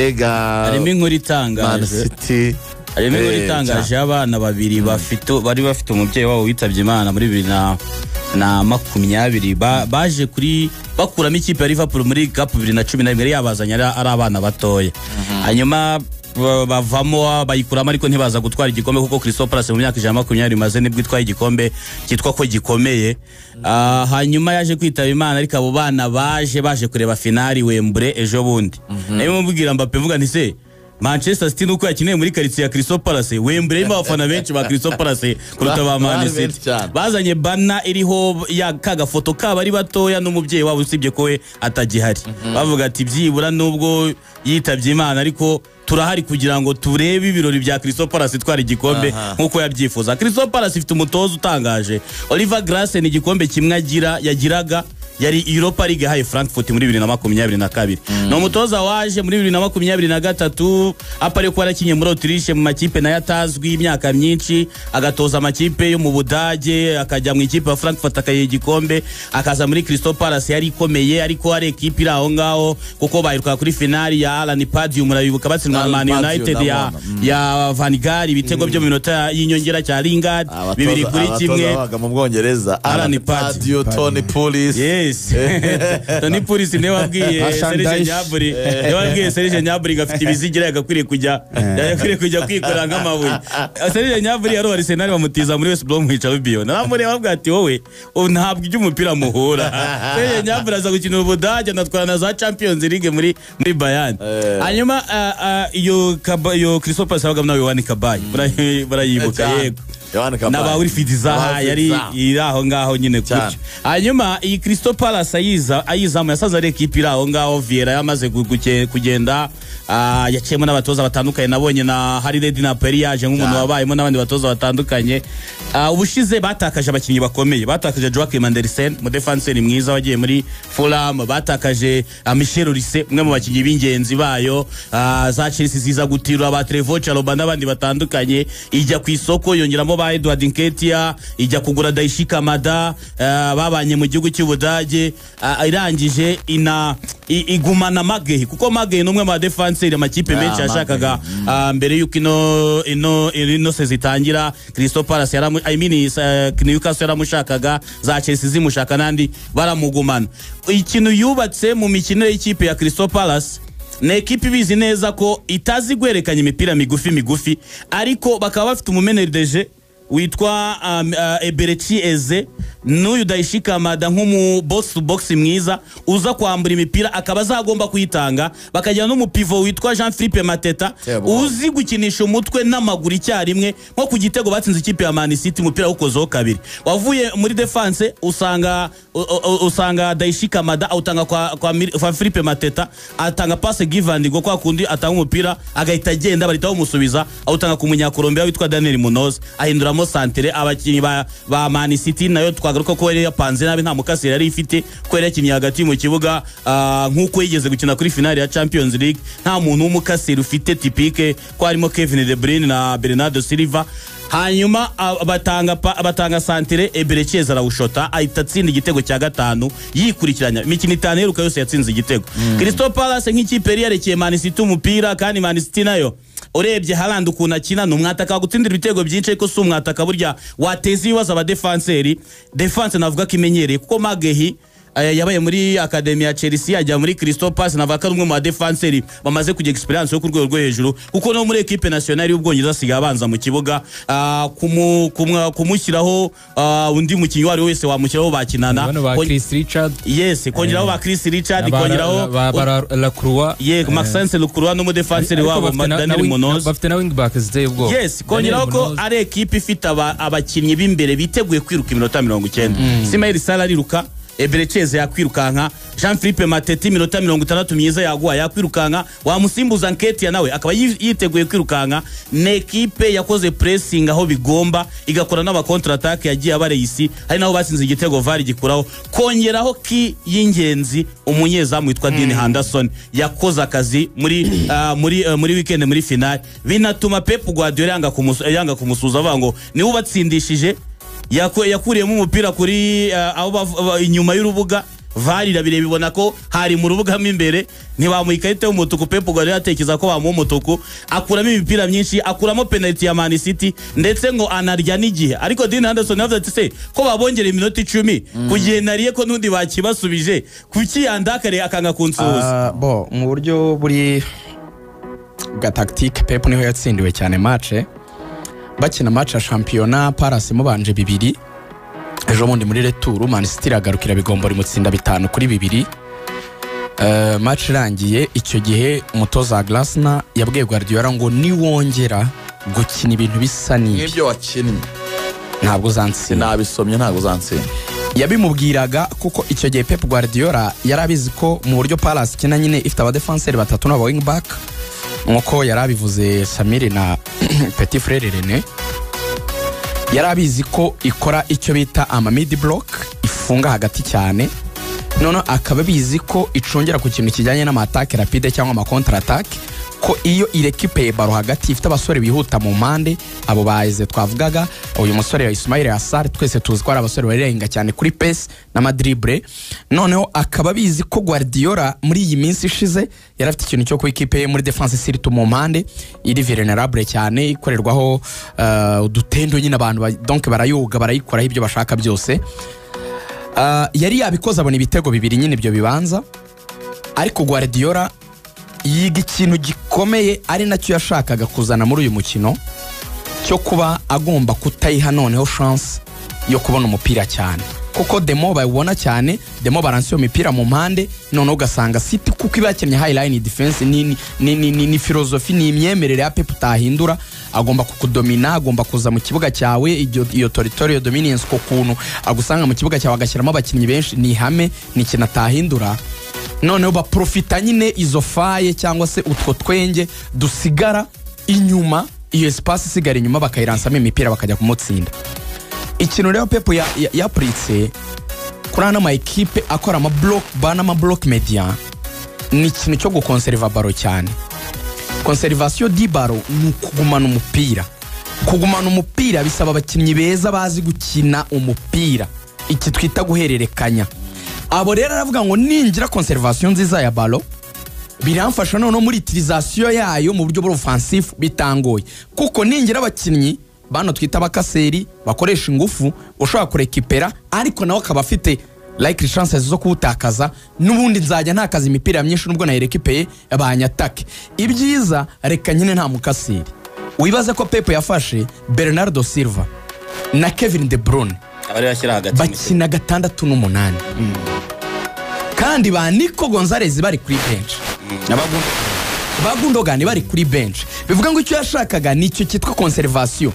Mbega Harimo inkuru Man itangaje. City. Harimo inkuru itangaje y'abana babiri bari bafite umubyeyi wabo witabye Imana muri 2020, baje kuri bakuramo ikipe ya Liverpool muri Cup 2011, yari yabazanye ari abana batoya. Hanyuma bavamo bayikuramo, ariko ntibaza gutwara igikombe, kuko Crystal Palace mu myaka 120 imaze nibwo itwaye igikombe cyitwa ko gikomeye. Hanyuma yaje kwitaba Imana, ariko abo bana baje kureba finali Wembley ejo bundi. Nayo mubwira Mbappe, mvuga nti: "Se Manchester City nuko yakiniye muri quartier ya Crystal Palace, Wembley irimo abafana benshi ba Crystal Palace kuruta ba Man Bari benshi City." cyane. Bazanye bana iriho ya kagafoto kabo ari batoya n'umubyeyi wabo, usibye ko we atagihari. Bavuga ati: "Byibura nubwo yitabye Imana, ariko turahari kugira ngo turebe ibirori bya Crystal Palace itwara igikombe nk'uko yabyifuza." Crystal Palace ifite umutoza utangaje, Oliver Glasner. Igikombe kimwe agira yagiraga yari Europa League yahaye Frankfurt muri 2022. Ni umutoza waje muri 2023, apari kuba yarakinye muri Autriche mu makipe nayo atazwi imyaka myinshi, agatoza amakipe yo mu Budage, akajya mu ikipe ya Frankfurt akayiha igikombe, akaza muri Crystal Palace yari ikomeye, ariko ari ekipe iri aho ngaho, kuko bayiruka kuri finali ya Alan Pardew, murabibuka, batsindwa na Alan Man Pardew, United ya ndamubona. ya Van Gaal, ibitego byo mu minota y'inyongera cya Lingard, 2-1. Abatoza babaga mu Bwongereza, Alan Alan Pardew. Pardew, Tony Pulis. Yes, Tony Pulis niwe wabwiye Hassan Serge Dyche. Gnabry, niwe wabwiye Serge Gnabry ngo afite ibizigira, yagakwiriye kujya kwikorera nk'amabuye. Serge Gnabry yari uwa Arsenal, bamutiza muri West Bromwich Albion. Naramureba bavuga ati: "Wowe ubu ntabwo iby'umupira muhura." Serge Gnabry aza gukina Ubudage, anatwara na za Champions League muri Bayern. Hanyuma iyo Crystal Palace yabaga nawe Yohani Cabaye, barayibuka? Cyane. Yego. Yohani Cabaye. Na ba Wilfried Zaha. Wilfried Yari Zaha. iri aho ngaho nyine Cyane. gutyo. Hanyuma iyi Crystal Palace ayizamu yasanze ari ekipi iri aho ngaho. Vieira yamaze kugenda, yaciyemo n'abatoza batandukanye. Nabonye na Harry Redknapp yari yaje nk'umuntu Cyane. wabayemo n'abandi batoza batandukanye. Ubushize batakaje abakinnyi bakomeye: batakaje Joachim Andersen, umudefanseri mwiza wagiye muri Fulham, batakaje Michel Olise, umwe mu bakinnyi b'ingenzi bayo. Za Chelsea ziza gutirura ba Trevoh Chalobah n'abandi batandukanye, ijya ku isoko yongeramo ba Edward Nketiah, ijya kugura Daichi Kamada, babanye mu gihugu cy'Ubudage. Irangije ina igumana Magehi, kuko Magehi ni umwe mu badefanseri amakipe menshi yashakaga mbere y'uko ino saison itangira. Crystal Palace yaramu, I mean, Newcastle yaramushakaga, za Chelsea zimushaka n'andi, baramugumana. Ikintu yubatse mu mikinire y'ikipe ya Crystal Palace ni ekipe ibizi neza ko itazi guhererekanya imipira migufi migufi, ariko bakaba bafite umu meneur de jeu witwa Eberechi Eze n'uyu Daichi Kamada nk'umu box to box mwiza uza kwambura imipira akaba azagomba kuyitanga, bakagira n'umu pivot witwa Jean Philippe Mateta Tebwa. uzi gukinisha umutwe n'amaguru icyarimwe, nko ku gitego batsinze ikipe ya Man City, umupira awukozeho kabiri wavuye muri defense, usanga Daichi Kamada awutanga kwa Philippe Mateta, atanga passe give and go, kwa kundi atanga umupira agahita agenda, bahita bamusubiza, awutanga ku Munyakolombia witwa Daniel Munoz, ahinduramo santere. Abakinnyi ba Man City nayo twagaruka ko yari yapanze nabi, nta mukasire yari ifite, ko yari yakinnye hagati mu kibuga, nk'uko yigeze gukina kuri finale ya Champions League, nta muntu w'umukasire ufite typique, ko harimo Kevin De Bruyne na Bernardo Silva. Hanyuma batanga santere, Eberechi Eze arawushota, ahita atsinda igitego cya gatanu yikurikiranya. Imikino itanu iheruka yose yatsinze igitego. Crystal Palace nk'ikipe yari yarekeye Man City umupira, kandi Man City nayo urebye Haaland ukuntu akina, ni umwataka wagutsindira ibitego byinshi, ariko si umwataka burya wateza ibibazo abadefanseri. Defense navuga ko imenyereye, kuko Magehi yabaye muri academy ya Chelsea, ajya muri Crystal Palace. Navuga ko ari umwe mu badefanseri bamaze kugira experience yo ku rwego rwo hejuru, kuko no muri équipe nationale y'Ubwongereza asigaye abanza mu kibuga. Kumushyiraho undi mukinnyi uwo ari we wese wamushyiraho bakinana. Bano ba Chris Richard. Yes, kongeraho ba Chris Richard, ba kongeraho ba Lacroix. Yego, Maxence Lacroix n'umudefanseri Ariko wabo bafite Daniel na Munoz. Bafite na wing back ziteye ubwoba. Yes, kongeraho Daniel ko Munoz. ari ekipe ifite abakinnyi b'imbere biteguye kwiruka iminota 90. Ismaila Sarr ariruka, Eberechi Eze yakwirukanka, Jean Philippe Mateta iminota 60 myiza yaguha yakwirukanka, wamusimbuza Nketiah nawe akaba yiteguye kwirukanka. Ni ekipe yakoze pressing aho bigomba, igakora n'aba contre attaque yagiye abareyisi, hari naho batsinze igitego VAR gikuraho. Kongeraho ki y'ingenzi, umunyezamu witwa Dean Henderson yakoze akazi muri weekend muri finale, binatuma Pep Guardiola yanga kumusuza, avuga ngo niwe ubatsindishije. Yakuriyemo umupira kuri aho inyuma y'urubuga. VAR irabireba ibona ko hari mu rubuga mo imbere, ntibamuha ikarita y'umutuku. Pep Guardiola atekereza ko bamuha umutuku, akuramo imipira myinshi, akuramo penalty ya Man City, ndetse ngo anarya n'igihe. Ariko Dean Henderson yavuze ati: "Se ko babongereye iminota 10 ku gihe nariye, ko n'undi bakibasubije, kuki yandakariye akanga kunsuhuza?" Ah, bo mu buryo buri bwa tactique, Pep niho yatsindiwe cyane. Match bakina, match ya shampiyona, Palace mubanje 2 ejo bundi muri retour, Man City iragarukira bigombora imutsinda 5-2. Match irangiye, icyo gihe umutoza wa Glasner yabwiye Guardiola ngo: "Niwongera gukina ibintu bisa n'ibi nk'ibyo wakinnye, ntabwo uzantsinda." Sinabisomye, ntabwo uzantsinda. Yabimubwiraga kuko icyo gihe Pep Guardiola yari abizi ko mu buryo Palace ikina nyine, ifite abadefanseri batatu n'aba wing back, nk'uko yari abivuze Samiri na Petit Frere Rene, yari abizi ko ikora icyo bita ama mid block, ifunga hagati cyane. Noneho akaba abizi ko icungera ku kintu kijyanye n'ama attaque rapide cyangwa ama contre attaque, ko iyo irekipeye ballon hagati ifite abasore bihuta mu mpande, abo baze twavugaga, uyu musore wa Ismaila Sarr, twese tuzi ko ari abasore barenga cyane kuri pace n'ama dribble. Noneho akaba abizi ko Guardiola muri iyi minsi ishize yari afite ikintu cyo kuba ikipe ye muri defense, surtout mu mpande, iri vulnerable cyane, ikorerwaho udutendo nyine, abantu donc barayoga, barayikoraho ibyo bashaka byose. Yari yabikoze abona ibitego bibiri nyine ibyo bibanza. Ariko Guardiola yiga ikintu gikomeye, ari nacyo yashakaga kuzana muri uyu mukino, cyo kuba agomba kutayiha noneho chance yo kubona umupira cyane, kuko demo bawubona cyane, demo baranse iyo mipira mu mpande, noneho ugasanga City, kuko iba yakinnye high line defense, ni philosophie, ni imyemerere ya Pep utahindura. Agomba kukudomina, agomba kuza mu kibuga cyawe, iyo territorial dominance, ku kuntu agusanga mu kibuga cyawe agashyiramo abakinnyi benshi, ni ihame, ni ikintu atahindura. Noneho baprofita nyine izo failles cyangwa se utwo twenge dusigara inyuma, iyo espace isigara inyuma, bakayiransamo imipira bakajya kumutsinda. Ikintu rero Pep yapuritse kuri ano ma ekipe akora ama bloc bas n'ama bloc médian ni ikintu cyo gukonseriva ballon cyane. Conservation du ballon ni ukugumana umupira. Kugumana umupira bisaba abakinnyi beza bazi gukina umupira, iki twita guhererekanya. Abo rero aravuga ngo: "Ningira conservation nziza ya ballon, biramfasha noneho muri utilisation yayo mu buryo bw'offensif bitangoye, kuko ningira abakinnyi bano twita abakaseri bakoresha ingufu, ushobora kurekipera ariko nawe akaba afite like chances zo kuwutakaza, n'ubundi nzajya ntakaza imipira myinshi nubwo nayirekipeye banyatake. Ibyiza reka nyine nta mukaseri." Wibaze ko Pep yafashe Bernardo Silva na Kevin De Bruyne abari bashyira hagati mu kibuga. Bakina 6 n'umunani, kandi ba Nico Gonzalez bari kuri bench, ba Gundogan bari kuri bench. Bivuga ngo icyo yashakaga ni icyo cyitwa conservation,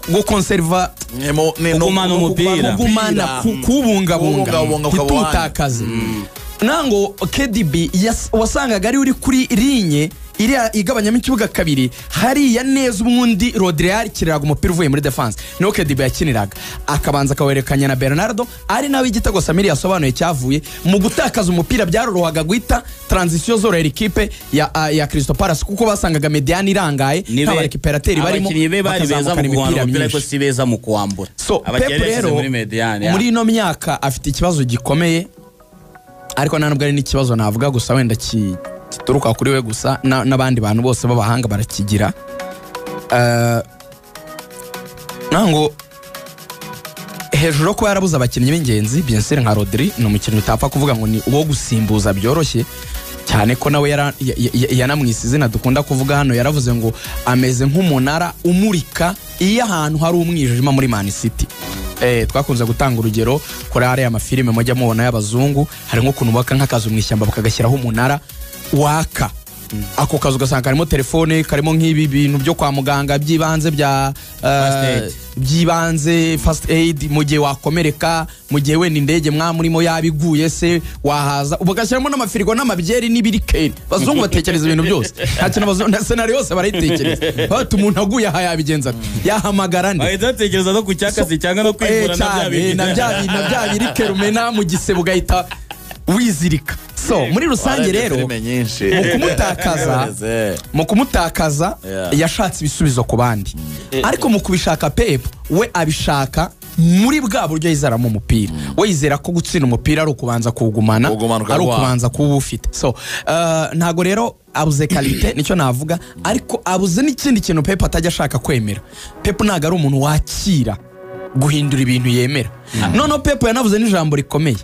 gukonseriva. Kugumana umupira. Kugumana, kuwubungabunga, Kuwubungabunga ukaba ntituwutakaze. Nango KDB wasangaga ari uri kuri ligne iriya igabanyamo ikibuga kabiri hariya neza, ubundi Rodri yakiriraga umupira uvuye muri defense, niho KDB yakiniraga, akabanza akawerekanya na Bernardo, ari nawe igitego Samiri yasobanuye cyavuye mu gutakaza umupira. Byarorohaga guhita transition zorohera ikipe ya Crystal Palace, kuko basangaga médiane irangaye, nta barécupérateur barimo, Abakinnyi be bari beza mu bakazamukana kugumana imipira umupira, ariko myinshi. si beza mu kuwambura. So Abakinnyi Pep yashyize rero muri médiane, ya. muri ino myaka afite ikibazo gikomeye, ariko nta nubwo ari n'ikibazo navuga gusa wenda gituruka kuri we gusa, n'abandi bantu bose b'abahanga barakigira. Nango hejuru yo kuba yarabuze abakinnyi b'ingenzi, bien sûr nka Rodri ni umukinnyi utapfa kuvuga ngo ni uwo gusimbuza byoroshye cyane, ko nawe yanamwise izina dukunda kuvuga hano, yaravuze ngo ameze nk'umunara umurika iyo ahantu hari umwijima muri Man City. Twakunze gutanga urugero kuri ariya mafilime mujya mubona y'abazungu, hari nk'ukuntu bubaka nk'akazu mu ishyamba bakagashyiraho umunara waka. Ako kazu ugasanga karimo telefone, karimo nk'ibi bintu byo kwa muganga by'ibanze bya First aid. by'ibanze, first aid, mu gihe wakomereka, mu gihe wenda indege mwamurimo yabiguye se wahaza, ugashyiramo n'amafirigo n'amabyeri n'ibirikeri. Abazungu batekereza ibintu byose, nta kintu abazungu na scénario yose barayitekereza, bati umuntu aguye aha yabigenza ate? Yahamagara nde? Bahita batekereza no ku cyakasi cyangwa no kwivura na bya Cyane, bindi. na bya birikeri umena mu gisebe ugahita wizirika. So muri rusange Warebye rero, filime nyinshi. Mu kumutakaza Yeah. yashatse ibisubizo ku bandi, ariko mu kubishaka Pep we abishaka Muri bwa buryo yizeramo umupira, we yizera ko gutsinda umupira ari ukubanza kuwugumana, Kuwugumana ari ukawuha. ukubanza kuba ufite. So ntago rero abuze qualité, nicyo navuga, ariko abuze n'ikindi kintu Pep atajya ashaka kwemera. Pep ntabwo ari umuntu wakira guhindura ibintu yemera. Noneho Pep yanavuze n'ijambo rikomeye.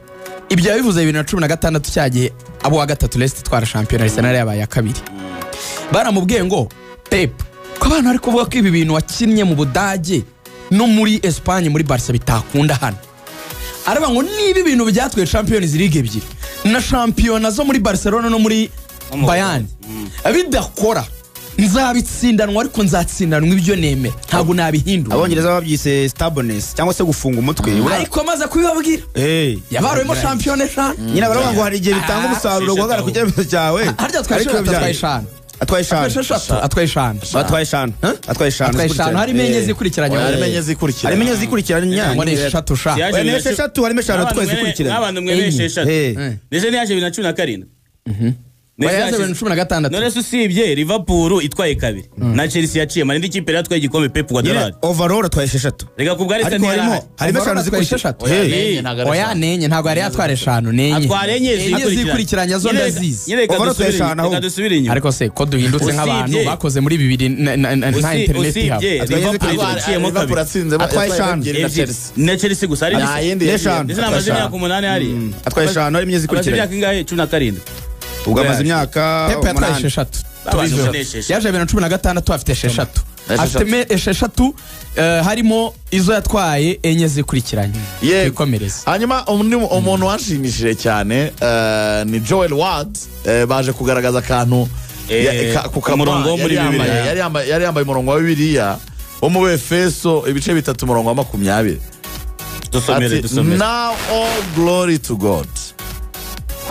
Ibyo yabivuze 2016, cya gihe abo wa gatatu, Leicester itwara shampiyona, Arsenal yabaye iya kabiri. Baramubwiye ngo: "Pep, ko abantu bari kuvuga ko ibi bintu wakinnye mu Budage no muri Espagne, muri Barca, bitakunda hano?" Aravuga ngo: "Niba ibintu byatwaye Champions League ebyiri na shampiyona zo muri Barcelona no muri Bayern bidakora, nzabitsindanwa, ariko nzatsindanwa ibyo nemera, ntabwo nabihindura." Abongereza babyise stubbornness cyangwa se gufunga umutwe. Ariko amaze kubibabwira, yabaruyemo shampiyona 5. Nyine baravuga ngo hari igihe bitanga umusaruro guhagarara ku cyemezo cyawe. Harya atwaye Ariko 6, atwaye 5? Atwaye 5. 6, atwaye 5. Atwaye 5, atwaye 5. Atwaye 5, harimo 4 zikurikiranye. Harimo 4 zikurikiranye. Harimo 4 zikurikiranye. Ngo ni 6 sha. Yaje Oya, ni 6, harimo 5 atwaye zikurikiranye. Nk'abantu mwe 6. Eh. Ndetse ntiyaje 2017? Oya, yaje 2016. None se usibye Liverpool itwaye kabiri na Chelsea yaciye mara, indi kipe yari yatwaye igikombe Pep Nyine Guardiola? Overall atwaye 6. Reka, ku bwa Leicester Ariko harimo ntiyarahari. harimo Overall 5 atwaye zikurikiranye. 6. Oya, Oya, nenye, ntabwo yari yatwara 5, nenye. Atwara 4. 4 zikurikiranye zo ndazizi. Nyine reka Overall dusubire atwaye 5 inyuma, reka ahubwo. dusubire inyuma. Ariko se ko duhindutse nk'abantu bakoze muri bibiri nta interineti ihaba? Usibye Liverpool yaciyemo Liverpool kabiri. atsinze. Atwaye 5. Ebyiri na Ebyiri Chelsea. Na Chelsea gusa ari Nta yindi. N'eshanu. Ndetse namaze imyaka 8 hariya. Atwaye 5, harimo 4 Amaze zikurikiranye. imyaka ingahe? 17. Ubwo amaze imyaka Pep yatwaye 8. 6. Babanje Tubiveho. 6. Yaje 2016 afite 6. 6. Afite 6, harimo izo yatwaye 4 zikurikiranye. Yego. Twikomereze. Hanyuma umuntu wanshimishije cyane ni Joel Ward. Baje kugaragaza akantu ku kaba, Umurongo wo muri yari yambaye- Bibiliya. yari yambaye umurongo wa Bibiliya wo mu Befeso ibice 3, umurongo wa 20. Dusomere. Ati, Dusomere. "Now all glory to God,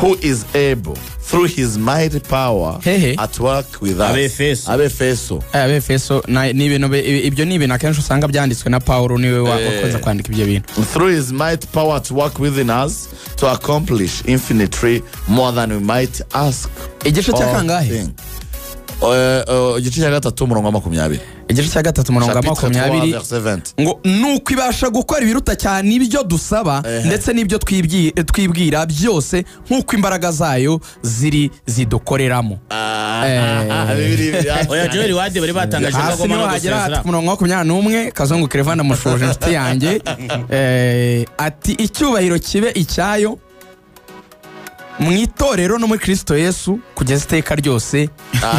who is able through his mighty power Hehe. at work with us." Abefeso. Abefeso. Abefeso ni ibintu ibyo ni ibintu akenshi usanga byanditswe na Paul, niwe wakunze kwandika ibyo bintu. "Through his mighty power at work within us to accomplish infinitely more than we might ask Igice cya or kangahe? think." Igice cya gatatu, umurongo wa 20. Igice cya gatatu, umurongo wa Chapitre 20. 3, verset 20. Ngo nuko ibasha gukora ibiruta cyane ibyo dusaba ndetse n'ibyo twibwira byose, nk'uko imbaraga zayo ziri zidukoreramo. Oya, Joel Ward bari batangaje ko Hasi agomba niho no hagera hati gusezera. ku murongo wa 21. Kazungu Kereva, ndamushoje, inshuti yanjye. Ati: "Icyubahiro kibe icyayo mu itorero no muri Kirisito Yesu kugeza iteka ryose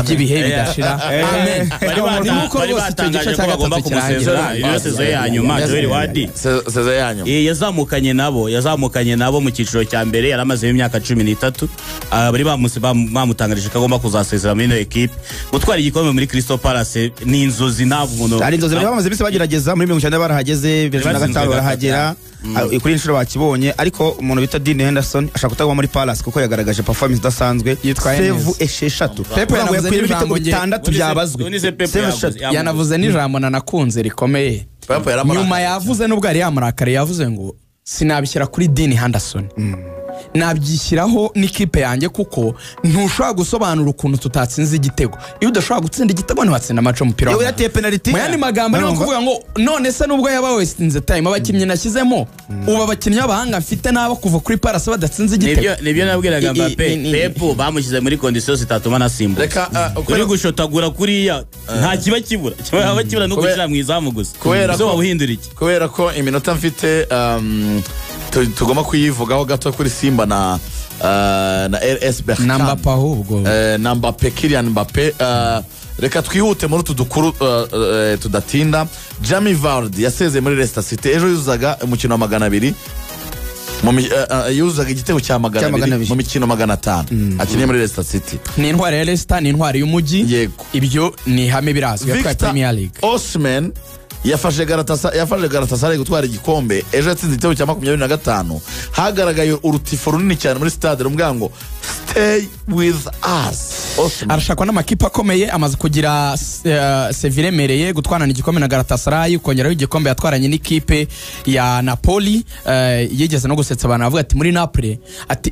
ry'ibihe bidashira. Amen." Bari Ni uko bari rwose icyo gice batangaje cya ko bagomba gatatu kirangira. kumusezera. Iyo saison ya nyuma, Joel Ward. Saison ya nyuma. Yazamukanye nabo mu cyiciro cya mbere, yari amazemo imyaka 13. Bari bamutangarije ko agomba kuzasezera muri ino ekipe. Gutwara igikombe muri Crystal Palace ni inzozi, ntabwo umuntu Hari inzozi bari bamaze iminsi bagerageza. Muri 90 barahageze, 2015 barahagera. Kuri iyi nshuro bakibonye, ariko umuntu bita Dean Henderson ashaka kutaguma muri Palace kuko yagaragaje performance idasanzwe. Yitwaye Save neza. 6. Pep Kuvuga ngo yanavuze yakuyemo ibitego n'ijambo 6 byabazwe. Ubundi se Pep Save yavuze- 6. yamuze. Yanavuze n'ijambo nanakunze rikomeye. Pep yaramurakariye. Nyuma yavuze, nubwo yari yamurakariye, yavuze ngo: "Sinabishyira kuri Dean Henderson, nabyishyiraho n'ikipe yanjye, kuko ntushobora gusobanura ukuntu tutatsinze igitego. Iyo udashobora gutsinda igitego, ntiwatsinda amaco umupira Yewe, w'amaguru." yateye penalty. Mu yandi magambo ni nko Urumva? kuvuga ngo: "None se nubwo yaba wastinze time, abakinnyi nashyizemo ubu, abakinnyi b'abahanga mfite n'abo kuva kuri Palace badatsinze igitego?" Nibyo nabwiraga Mbappe. Pep bamushyize muri condition zitatuma anasimbuka. Reka, Uri gushotagura kuriya, nta kiba kibura, kiba kibura no gushyira mu izamu gusa. Kubera Ese waba uhindura iki? Kubera ko iminota mfite tugomba kuyivugaho gato kuri Simba na RS Berkane. Na Mbappe ahubwo. Na Mbappe, Kylian Mbappe. Reka twihute muri utu dukuru tudatinda. Jamie Vardy yasezeye muri Leicester City. Ejo yuzuzaga umukino wa 200 yuzuzaga igitego cya magana Cya magana abiri abiri. mu mikino 500 akiniye muri Leicester City. Ni intwari ya Leicester, ni intwari y'umujyi. Yego. Ibyo ni ihame, birazwi, yatwaye Victor Premier League. Osimhen yafashe Galatasaray gutwara igikombe. Ejo yatsinze igitego cya 25. Hagaragaye urutifo runini cyane muri stade rumubwira ngo: "Stay with us, Osimhen." Arashakwa n'amakipe akomeye. Amaze kugira CV iremereye, gutwarana igikombe na Galatasaray, ukongeraho igikombe yatwaranye n'ikipe ya Napoli. Yigeze no gusetsa abantu avuga ati muri Napoli ati